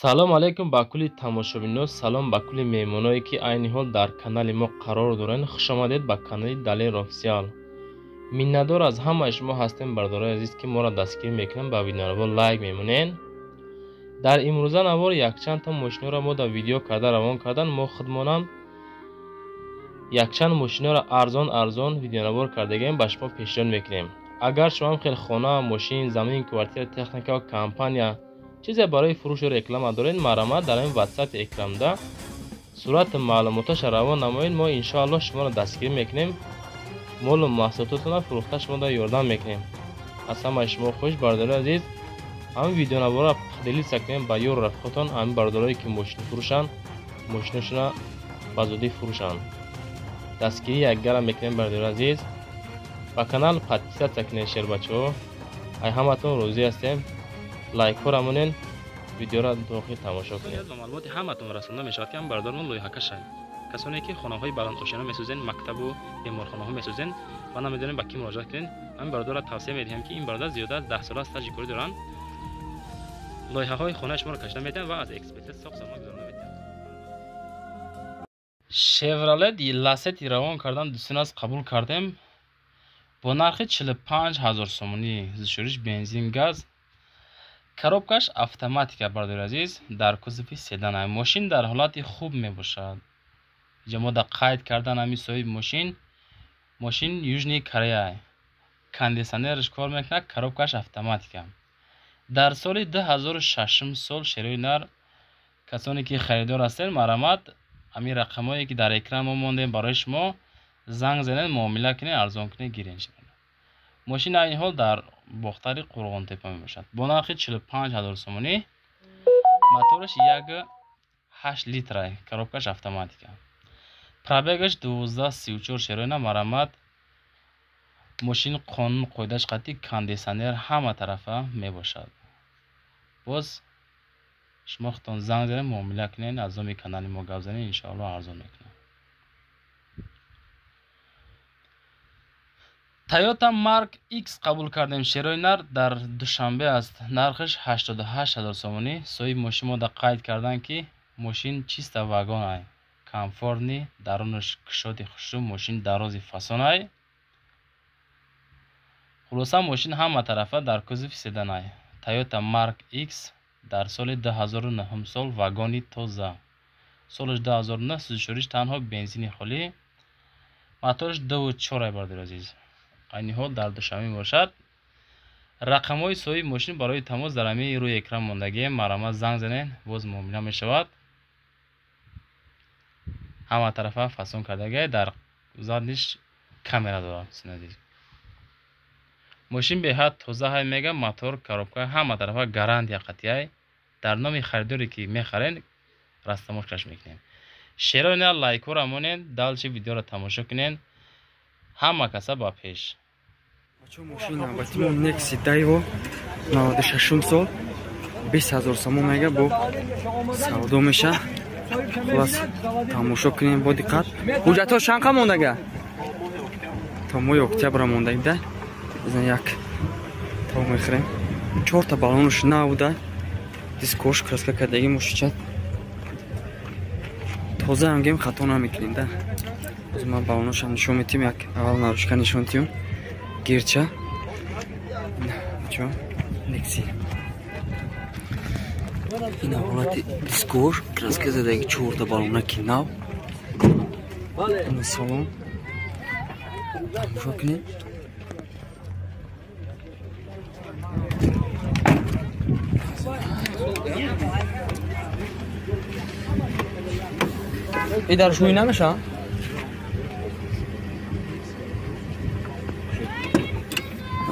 Салом алейкум ба кулли тамошобино, салом ба кулли меҳмоное, ки айни ҳол дар канали мо қарор доранд. Хуш омадед ба канали Далер Официал. Миннатдор аз ҳамаи шумо ҳастем, бародарои азиз, ки моро дастгирӣ мекунанд, ба видеонавор лайк мемонед. Дар имрӯза навор якчанд та мошиноро мо дар видео карда равон кардан, мо худмонам якчанд мошиноро арзон арзон видеонавор кардагем, ба шумо пешниҳод мекунем. Агар шумоам хел хона, мошин, замин, квартира, техника ва компания чизе барои фурӯшу реклама доред, марҳамат дар ин WhatsApp экранда сурати маълумоташа равон намоед. Мо иншоаллоҳ шуморо дастгирӣ мекунем, молу маҳсулотатонро фурӯхта шуморо ёрдам мекунем. Аз ҳамаи шумо хоҳиш, бародарои азиз, ҳамин видеонаворро поделиться кунем ба ёру рафиқотон, ҳамин бародарое ки мошин фурӯшанд, мошинашонро ба зудӣ фурӯшанд. Дастгирӣ якгара мекунем, бародарои азиз. Ба канал подписаться кунед, шербачаҳо. Ай ҳаматон розӣ ҳастем. Лайкҳоро монед, видеоро дохил тамошо кунед. Ба маълумоти ҳаматон расонда мешавад, ки ҳам бародармон лоиҳакашанд. Касоне ки хонаҳои баландошёна месозен, мактабу беморхонаҳо месозен ва намедонем ба кӣ муроҷиат кунед, ҳамин бародарро тавсия медиҳем, ки ин бародар зиёда аз 10 сола аст таҷрибакорӣ доранд. Лоиҳаҳои хонаи шуморо кашида медиҳанд ва аз экспертиза соқ саломат гузаронда медиҳанд. Шевролет Ласети равон кардан дӯстон аз қабул кардем бо нархи 45 ҳазор сомонӣ, зишӯриш бензин газ, коробкаш автоматика, бародари азиз, дар кузови седан. Мошин дар ҳолати хуб мебошад. Инҷа мо дар қайд кардан ҳамин соҳиби мошин, мошин Южный Корея, кондитсионераш кор мекунад, коробкаш автоматика. Дар соли 2006 сол шерои нар. Касоне ки харидор ҳастед, марҳамат ҳамин рақамҳое ки дар экран мо мондем барои шумо занг занед, муомила кунед, арзон кунед, гиред. Мошин айни ҳол дар Бохтари Қурғонтепа мебошад бо нархи 45 ҳазор сомонӣ. Мотораш 1,8 литра, коробкаш автоматика, пробегаш 1234 шероина. Марҳамат, мошин қонун қоидаш қатъи, кондитсионер ҳама тарафа мебошад. Боз шумо худтон занг занед, муомила кунед, аз номи канали мо гап занед, иншоаллоҳ арзон мекунад. Toyota Mark X қабул кардем, шерои нар, дар Душанбе аст. Нархаш 88 ҳазор сомонӣ. Соҳиби мошин мо дар қайд кардан, ки мошин чиста вагон ай, комфортный, дарунаш кушоди хушрӯ, мошин дарози фасон ай. Хулоса, мошин ҳама тарафа дар кузови седан ай. Toyota Mark X дар соли 2009 сол, вагони тоза, солаш 2009, сӯзишвориш танҳо бензини холӣ, мотораш 2,4 ай, бародари азиз. Айни ҳол дар Душанбе мебошад. Рақамҳои соҳиби мошин барои тамос дар ҳамин рӯи экран мондагием, марҳамат занг занед, боз муомила мешавад. Ҳама тарафа фасон кардагиай, дар задниш камера дорад. Мошин беҳад тоза ҳай мега, мотор, коробка ҳама тарафа гарантия қатъиай. Дар номи харидоре ки мехаред, растамошкаш мекунем. Шерои на лайкҳоро монед, дальше видеоро тамошо кунед. Ҳама каса ба пеш. Мошин навбатимо Nexi Daivo 96 сол, 20 ҳазор сомон мега, бо савдо меша. Хулас, тамошо кунем бо диққат. Ҳуҷҷатҳо чанд мондага? То моҳи октябра мондагида. Бизан як то мехӯрем. Чорта баллонаш нав буда, дискош краска кардаги, мошинча тоза ҳам гем, хато намекунем да. Боз ман баллонашам нишон метиҳем, як аввал наружка нишон тиҳем. Гирча чо Некси, ина ҳолати дискош краска задаги, чорта баллонаки нав. Ина салон тамошо кунем. И дар шӯй намеша?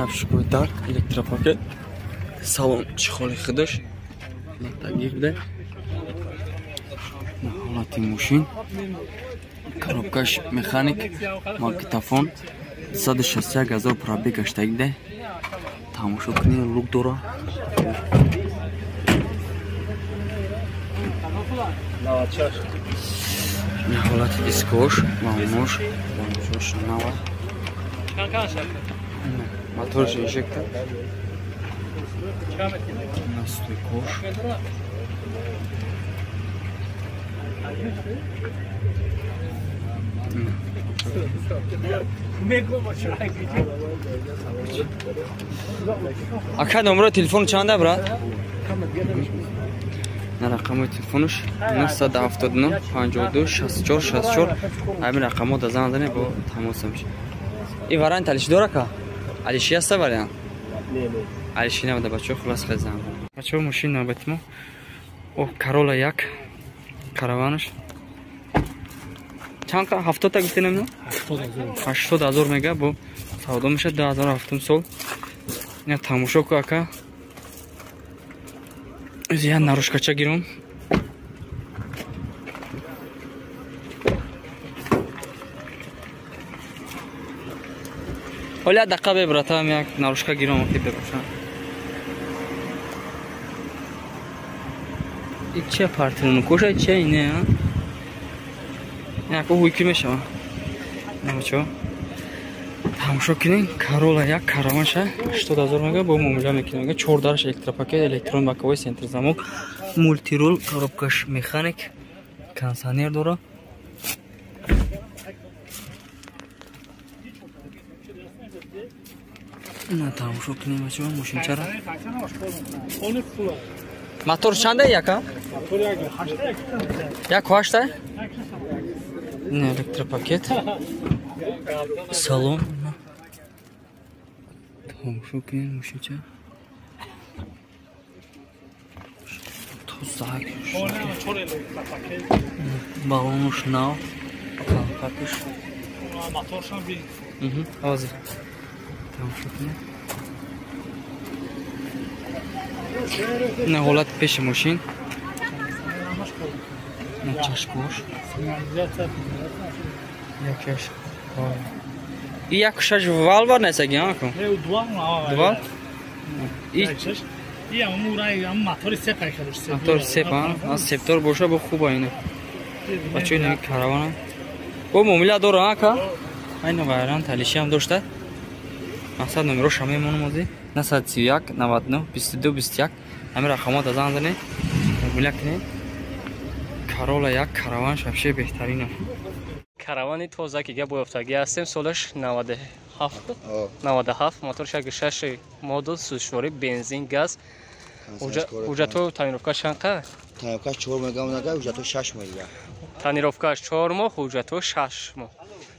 Напшукӯи дар электропакет, салон чехоли худаш тагир буда. Ҳолати мошин, коробкаш механик, магнитофон, 161 ҳазор пробег гаштагида. Тамошо кунед, лук дора. Ҳолати дискош, баллонош, баллоншош нава, моторш инжектор, настойкош. Ака номро телефон чанда брат? На рақамои телефонаш 979 52 64 64. Ҳамин рақамҳо да занг занед, бо тамос мешавед. Ин вариант алиши дора ка? Алиши аста вариант? Алиши набуда бачаҳо, хулас хел занг. Бачаҳо мошин навбати мо. О Corolla 1 караванаш. Чанд 70 та гуфтем намедонам? 80 ҳазор мега бо савдо мешавад 2007 сол. Ина тамошо ку ака. Я нарушкача гирам. Оля даққа бе братам як нарушка гирам ки бепушам. И че партину коша че ине а? Яко ҳуйки мешава. Намачо. Тамошо кунем, Corolla 1 караванша 80 ҳазор мега бо муомила мекунем. Мега 4 дараш электропакет, электрон боковой центр замок, мультирул, коробкаш механик, кондиционер дора. На тамошо кунем бачаҳо мошинчара. Мотор чанда яка? 1.8? Не электропакет. Салон. Тамошо кунем мошинча. Тозак. Балонуш нав. Калпакаш. Моторшам би. Ҳозир. Тамошо кунем. На ҳолати пеши мошин. На чашкош. Якаш. И як шаш валвар несаги, а ку? Не, дуал. Дуал? И и аму рай, аму мотори сеп айхалуш. Мотор сеп, а? Аз септор боша бо хуба ине. Бачо ин каравана. Бо муомила дора, ака? Айна вариант алиши ҳам дошта. Мақсад номерош ҳам мемонам ози. 931 99 22 21. Ҳамин рақамҳо да занг занед. Муомила кунед. Corolla 1 караван шабше беҳтарин аст. Каравани тоза ки гап боёфтагӣ ҳастем, солаш 97 97, мотор 6 модул, сӯзишворӣ, бензин, газ. Ҳуҷҷатҳо тонировкаш чанд қа? Тонировкаш 4 мега мега, ҳуҷҷатҳо 6 моҳ дига. Тонировкаш 4 моҳ, ҳуҷҷатҳо 6 моҳ.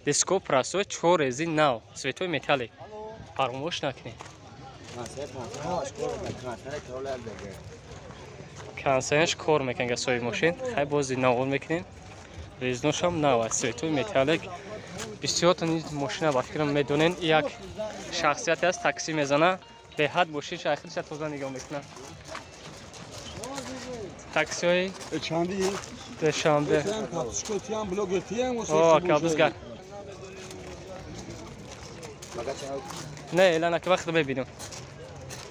Диско прасо 4 резин нав, светои металлик. Фаромӯш накунед. Кондиционерш кор мекунад гасои мошин. Хай бози навор мекунем. Резношам нав аст, светои металлик. Бисёртон ин мошина ба фикрам медонен, як шахсияте аст, такси мезана, беҳад мошинша ахирша тоза нигоҳ мекунад. Таксиҳои Душанбе. О, кабузгар. Не, элана ки вақт мебинам.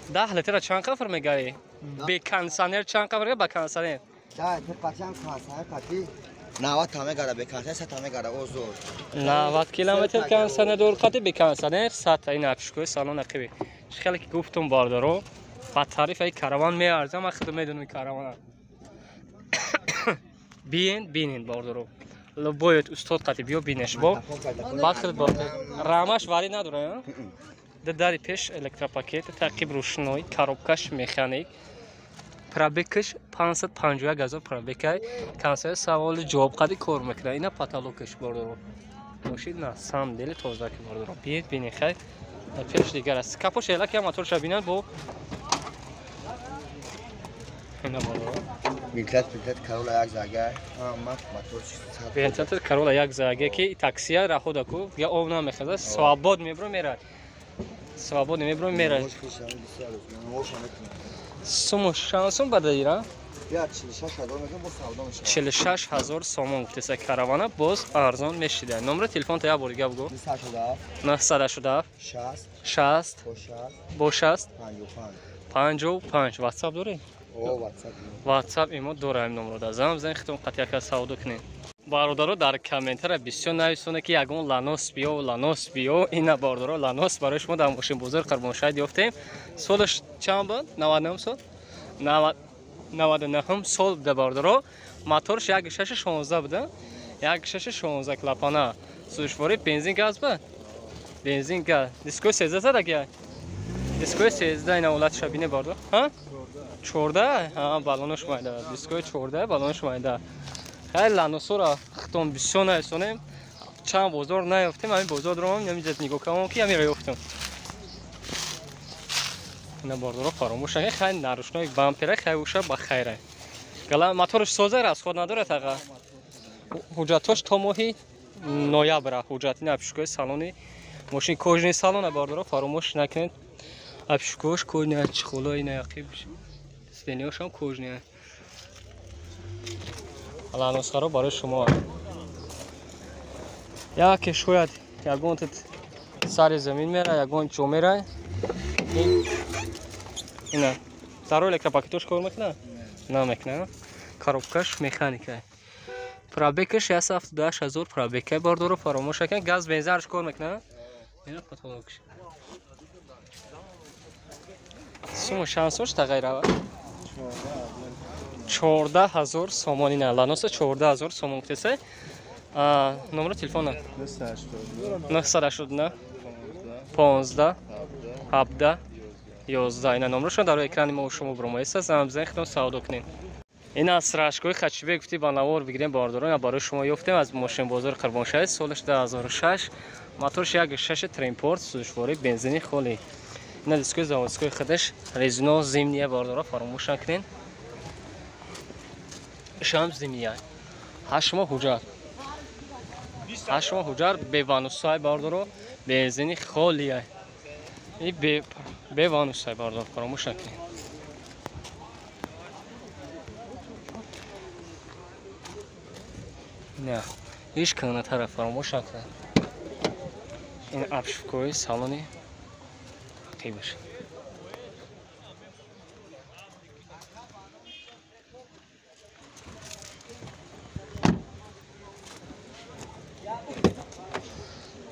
10 литра чанд қафр мегари? Бе кондиционер чанд қафр ба кондиционер? Да, патиам кондиционер пати 90 та мегара, бе кондиционер 100 та мегара, озод. 90 километр кондиционер дор қати бе кондиционер 100 та. Ин апшкои салон ақиби. Чӣ хеле ки гуфтум бардоро, ба тариф ай караван меарзам, ман худам медонам каравана. Биен, бинен бардоро. Бояд устод қати биё бинеш бо. Бахт бо. Рамаш вари надора, а? Дари пеш электропакет, тақиб рӯшноӣ, коробкаш механик. Пробекаш 551 ҳазор пробекай. Консер саволи ҷавоб қади кор мекунад. Ина потолокаш бардоро. Мошин на самом деле тоза ки бардоро. Биед бинед хай. Дар пеш дигар аст. Капош эла ки моторша бинанд бо ина бардоро. Вентилятор Corolla як зага, ама мотор вентилятор Corolla як зага ки таксия рахода ку, я ов намехазад, свобод мебро мерад. Свобод мебро мерад. Суму шансум бадаира? 46 ҳазор сомон гуфтеса каравана боз арзон мешида. Номери телефон та як бор дига бугу. 987 60 бо 60 55. WhatsApp дорӣ? WhatsApp имо дораем номро да. Занг бизанед хитон қатъи яка савдо кунед. Бародаро дар комментара бисёр нависонед ки ягон Ланос биё, Ланос биё. Ина бародаро Ланос барои шумо дар мошинбозор Қурбоншаҳид ёфтем. Солаш чанд буд? 99 сол? 99 сол буда бардоро. Моторш 1.6 16 буда. 1.6 16 клапана. Сӯзишворӣ бензин газ ба? Бензин газ. Дискои 13 задаги. Дискои 13 ина ҳолатша бине бардор. Ҳа? 14? Ҳа, баллонош майда. Дискои 14 баллонош майда. Хеле ланосора хитон бисёр наесонем. Чанд бозор наёфтем, ҳамин бозор дорам, ҳамин нигоҳ кардам ки ҳаминро ёфтам. Ина бардоро фаромӯш накунед, хай нарушнои бампера хай уша ба хайра. Гала моторш соза расход надорад аға. Ҳуҷҷатош то моҳи ноябр ҳуҷҷат. Ин обшивкаи салони мошин кожаный салона бардоро фаромӯш накунед. Обшивкаош кожаный, чехоло ина яқиб сиденьяшам кожаный. Ланосхаро барои шумо. Яке шояд ягон сари замин мера, ягон ҷо мера. Ина даро электропакетош кор мекунад? Намекунад. Коробкаш механика. Пробегаш 178 ҳазор пробега бардоро фаромӯш накунед. Газ бензинаш кор мекунад? Ина потолокш. Сумо шансош тағйир 14 ҳазор сомон ина ланоса 14 ҳазор сомон гуфтеса. Номери телефона 989 15 17 11 ина номерашон дар экрани мо шумо баромаиста. Занг бизанед, худтон савдо кунед. Ин аз рашкои Хачибек гуфти ба навор бигирем бардорон, барои шумо ёфтем аз мошинбозори Қурбоншаҳид. Солаш 2006, моторш 1.6 тримпорт, сӯзишворӣ бензини холӣ. Ина дискои заводской худаш, резино зимняя бардора фаромӯш накунед. Шам зимняя. 8 моҳ ҳуҷҷат. 8 моҳ ҳуҷҷат беванусай бардоро, бензини холия. И беванусай бардор фаромӯш накунед. Не, ҳеҷ кана тараф фаромӯш накунед. Ин обшивкаҳои салони ақибаш.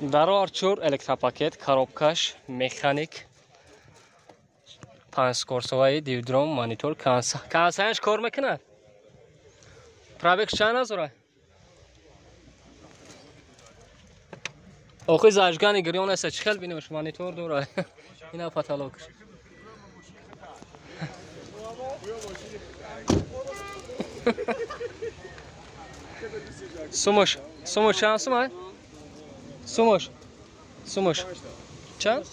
Даро Арчур электропакет, коробкаш механик, панҷкорсоваи дивдром, монитор, кансаяш кор мекунад. Пробег чанд ҳазора? Охи зажгани гирён аст, чӣ хел бинемш, монитор дора. Ина потолокш. Сумош, сумош чанд сум? Сумош, сумош чанд?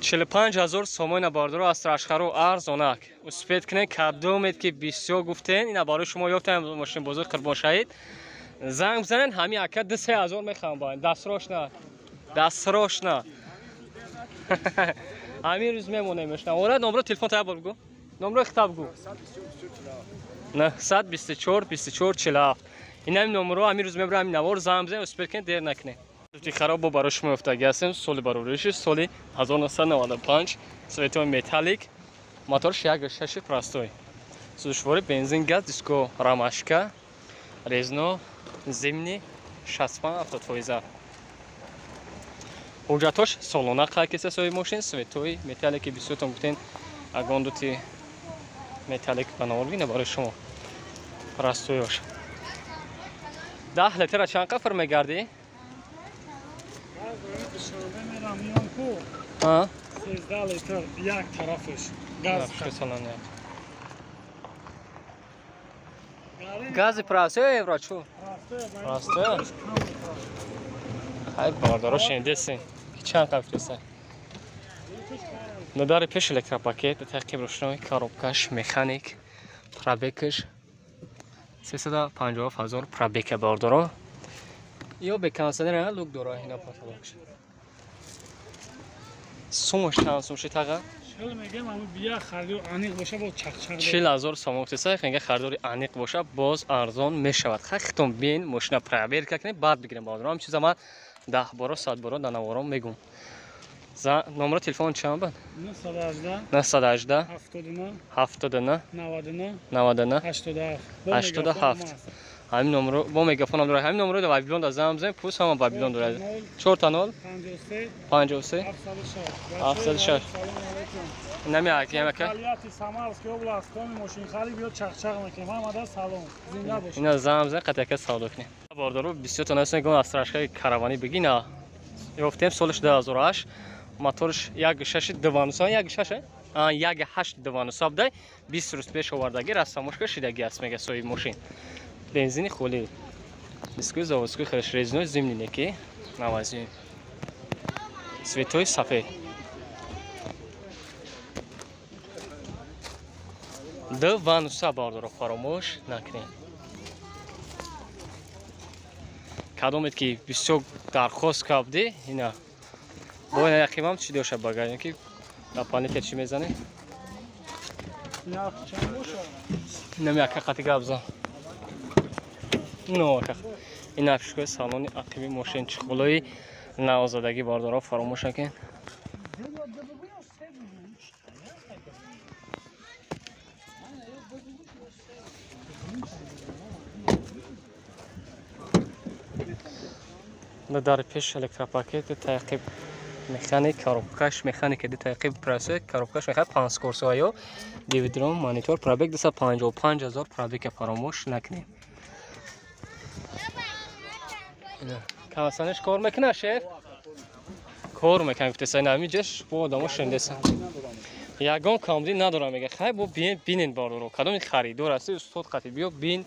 45 ҳазор сомон бардоро аз рашхаро арзонак. Успед кунед, кадомед ки бисёр гуфтен, ина барои шумо ёфтем мошинбозори Қурбоншаҳид. Занг бизанед, ҳамин ака 2-3 ҳазор мехоҳам ба. Дастрош на. Дастрош на. Ҳамин рӯз мемонемш. Ора номро телефон та бор бигӯ. Номро хитоб бигӯ. 924 24 47. Ин ҳамин номро ҳамин рӯз мебарам, ҳамин навор занг бизанед, успед кунед, дер накунед. Хароб бо барои шумо ёфтагӣ ҳастем. Соли барориши соли 1995, цветои металлик, моторш 1.6 простой. Сӯзишворӣ бензин газ, диско ромашка, резино зимний 65-70%. Ҳуҷҷатош солона қайд киса соҳиби мошин, цветои металлики бисёртон гуфтен, агон дути металлик ба навор бина барои шумо. Простоёш. 10 литра чанд қафр мегардӣ? А? 13 литр як тарафаш. Газ. Гази простой евро чу? Простой. Хай бардоро шенидесин. Ки чанд қафр Надари пеш электропакет, таъқиб рӯшнои, коробкаш механик, пробегаш 357 ҳазор пробега бардоро. Ё бе кондиционер лук дора ина потолокш. Сумош чанд сум ши таға? Чил мегем, аммо бия харидори аниқ боша боз чақчақ. 40 ҳазор сомон гуфтеса, хенга харидори аниқ боша боз арзон мешавад. Хай хитон бин, мошина проверка кунед, баъд бигирем бардоро. Ҳам чиза ман 10 боро, 100 боро дар навором мегум. Номро телефон чанд буд? 918 918 79 79 99 99 87 87. Ҳамин номро бо мегафонам дорад. Ҳамин номро дар Вавилон да занг бизанед, пус ҳама Вавилон дорад. 4 0 53 706. Нами ака. Самарский област, коми мошинхари биё чақчақ мекунем. Ҳамада салом. Зинда бошед. Ина занг бизанед, қатъи ака савдо кунем. Бардору бисёр то насен гон астрашкаи каравани бигина. Ёфтем солиш 2008, моторш 1.6 2.9, 1.6, 1.8 2.9 бдай, 20 рӯз пеш овардаги, растамошка шидаги аст мега соҳиби мошин. Бензини холи. Дискои заводской хелеш резинои зимний неки навази. Цветои сафед. 2.9 бардоро фаромӯш накунед. Кадомед ки бисёр дархост кардӣ, ина бо ина яқимам чӣ доша багар, ки дополнитель чӣ мезанӣ? Инам яка қати гап зан. Но ака. Ина афшкои салони ақиби мошин чиқулои навозадагӣ бардоро фаромӯш накунед. Дар пеш электропакет таъқиб механик коробкаш механика ди таъқиб пресс коробкаш мехад 5 курсоё дивидром монитор пробег 255,000 пробег фаромӯш накунед. Кавасанеш кор мекунад шеф? Кор мекунад гуфтеса ин ҳамин ҷаш бо одамо шундеса. Ягон камбудӣ надорам мега. Хай бо бинен бардоро. Кадоми харидор ҳасти устод қати биё бин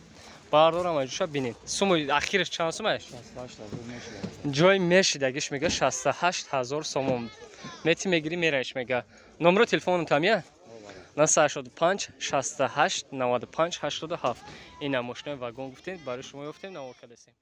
бардорам аҷуша бинен. Суму ахираш чанд сум аст? Ҷой мешидагиш мега 68,000 сомон. Мети мегири мераиш мега. Номро телефонум тамия? 985 68 95 87. Ина мошинаи вагон гуфтем, барои шумо ёфтем, навор кардасем.